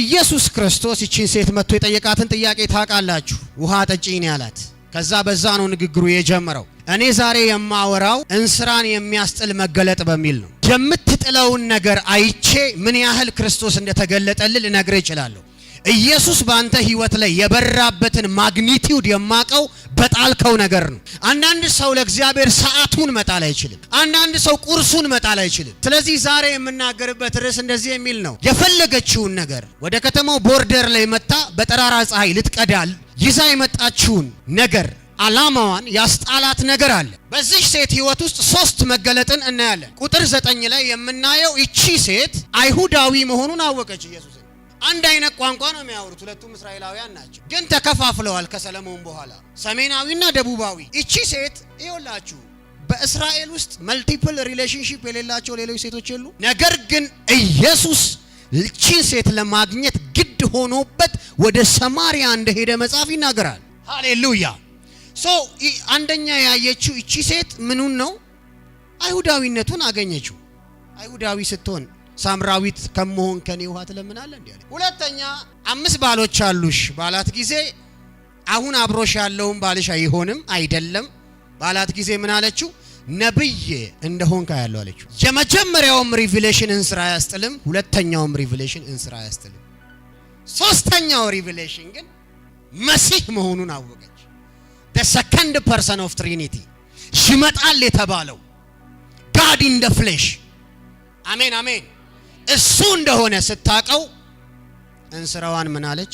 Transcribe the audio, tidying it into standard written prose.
ኢየሱስ ክርስቶስ ይቺን ሴት መጥቶ የጠየቃትን ጥያቄ ታውቃላችሁ። ውሃ አጠጪኝ ነው ያላት። ከዛ በዛ ነው ንግግሩ የጀመረው። እኔ ዛሬ የማወራው እንስራን የሚያስጥል መገለጥ በሚል ነው። የምትጥለውን ነገር አይቼ ምን ያህል ክርስቶስ እንደተገለጠልህ ልነግርህ እችላለሁ። ኢየሱስ በአንተ ህይወት ላይ የበራበትን magnitude የማቀው በጣልከው ነገር ነው። አንዳንድ ሰው ለእግዚአብሔር ሰዓቱን መጣል አይችልም። አንዳንድ ሰው ቁርሱን መጣል አይችልም። ስለዚህ ዛሬ የምናገርበት ርዕስ እንደዚህ የሚል ነው። የፈለገችውን ነገር ወደ ከተማው border ላይ መጥታ በጠራራ ፀሐይ ልትቀዳል ይዛ የመጣችውን ነገር ዓላማዋን ያስጣላት ነገር አለ። በዚህ ሴት ህይወት ውስጥ ሶስት መገለጥን እናያለን። ቁጥር 9 ላይ የምናየው ይቺ ሴት አይሁዳዊ መሆኑን አወቀች ኢየሱስን። አንድ አይነት ቋንቋ ነው የሚያወሩት፣ ሁለቱም እስራኤላውያን ናቸው፣ ግን ተከፋፍለዋል ከሰለሞን በኋላ ሰሜናዊና ደቡባዊ። ይቺ ሴት ይኸውላችሁ በእስራኤል ውስጥ multiple relationship የሌላቸው ሌሎች ሴቶች የሉ። ነገር ግን ኢየሱስ ይቺን ሴት ለማግኘት ግድ ሆኖበት ወደ ሰማሪያ እንደሄደ መጽሐፍ ይናገራል። ሃሌሉያ። So አንደኛ ያየችው ይቺ ሴት ምኑን ነው? አይሁዳዊነቱን አገኘችው። አይሁዳዊ ስትሆን ሳምራዊት ከመሆን ከኔ ውሃ ትለምናለህ እንዴ? አለ። ሁለተኛ አምስት ባሎች አሉሽ ባላት ጊዜ አሁን አብሮሽ ያለውን ባልሽ አይሆንም አይደለም ባላት ጊዜ ምን አለችው? ነብይ እንደሆንክ አያለሁ አለችው። የመጀመሪያውም revelation እንስራ አያስጥልም፣ ሁለተኛውም revelation እንስራ አያስጥልም። ሶስተኛው revelation ግን መሲህ መሆኑን አወቀች። The second person of Trinity፣ ይመጣል የተባለው God in the flesh፣ አሜን አሜን፣ እሱ እንደሆነ ስታቀው እንስራዋን ምን አለች?